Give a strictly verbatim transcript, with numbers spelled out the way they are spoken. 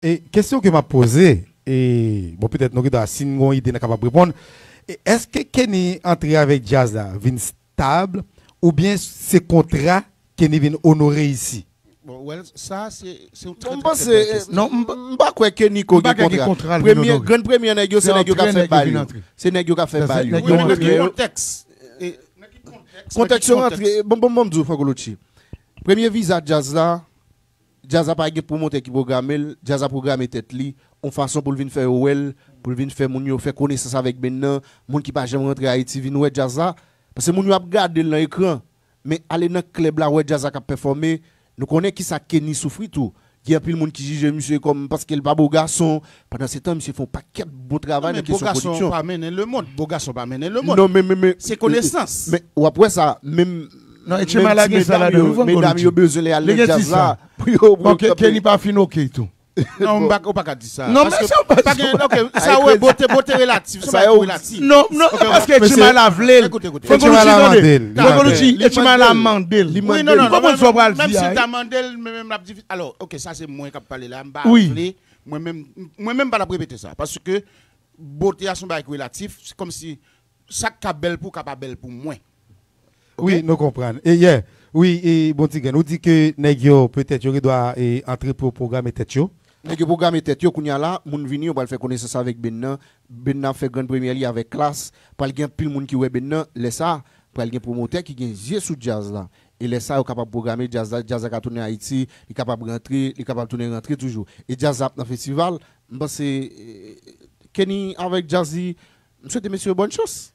E kesyon ke m ap poze, e, bon, petèt nou gen dwa, si n gen yon ide, n a kapab reponn. E èske Kenny antre avèk djaz la vin stab, oubyen se kontra Kenny vin onore isi? Bon, well, sa, se se yon Bon, trè m trè panse trè bèl kesyon. Non, m m pa kwè Kenny ko m pa gen kwè gen kontra. kontra l vin Premye, onore. grenn premye nèg yo, Se se nèg yo k ap antre fè nèg yo bay vin yo. Antre. Se nèg yo k ap fè Se bay yo. nèg Wi, yo men nan antre ki yo. Kontèks? E, nan ki kontèks? Kontèks yo rantre. Bon, bon, bon, m di w, Franco Lucci. Premye viza djaz la, djaz la pa gen pwomotè ki pwograme l, djaz la pwograme tèt li, yon fason pou l vin fè yo wè l, pou l vin fè moun yo fè konesans avèk benn nan, moun ki pa janm rantre Ayiti vin wè djaz la. Paske moun yo ap gade l nan ekran, men ale nan klèb la wè djaz la k ap pèfòme, nou konnen kisa Kenny soufri tou. Gen anpil moun ki jije misye kòm paske l pa bo gason. Pandan se tan, misye fè yon pakèt bon travay nan kesyon pwodiksyon. Bo gason pa mennen lemonn. Bo gason pa mennen lemonn. Non, men, men, men, Se konesans. Men w ap wè sa, menm Non, Etchema la gen sa ladan, wi, Franco medam yo Lucci. bezwen lè al Li nan gen ti djaz la. sa. Pou yo, pou Bon, yo Ke- kanpe. Kenny pa fin oke tou. Non, m pa, ou pa ka di sa. Non, men Paske se yon pa gen, ok, sa Ay, wè, kredi. bote, bote relatif. Se Sa pa yo- relatif. Non, non, Ok, paske men Etchema se- la vle l. Ekoute, ekoute. Franco Etchema Lucci la tande. mande l. Franco Lucci, Li Etchema la mande mande l. Li Wi, mande non, Ou konprann non, sa w pral menm di si a, l ta wi. Mande l, men menm l ap difisil. Alò, ok, sa se mwen k ap pale la, m pa Wi. Vle, mwen menm, mwen menm m pa t ap repete sa. Paske bote a se yon bagay ki relatif, se kòmsi sa k ka bèl pou ou ka pa bèl pou mwen. Wi, nou konprann. E, yeah. Wi, e, bon, Ti Grenn, ou di ke nèg yo, petèt, yo gen dwa e, antre pou yo pwograme tèt yo. Nèg yo pwograme tèt yo kounye a la, moun vini, yo pral fè konesans avèk benn nan. Benn nan ap fè grenn premyè li avèk klas. Pral gen anpil moun ki wè benn nan. Lè sa, pral gen pwomotè ki gen zye sou djaz la. E lè sa, yo kapab pwograme djaz la. Djaz la ka tounen Ayiti, li kapab rantre, li kapab tounen rantre toujou. E djaz la ap nan festival. M panse, eh, Kenny avèk Jazzy, m swete mesye yo bòn chans.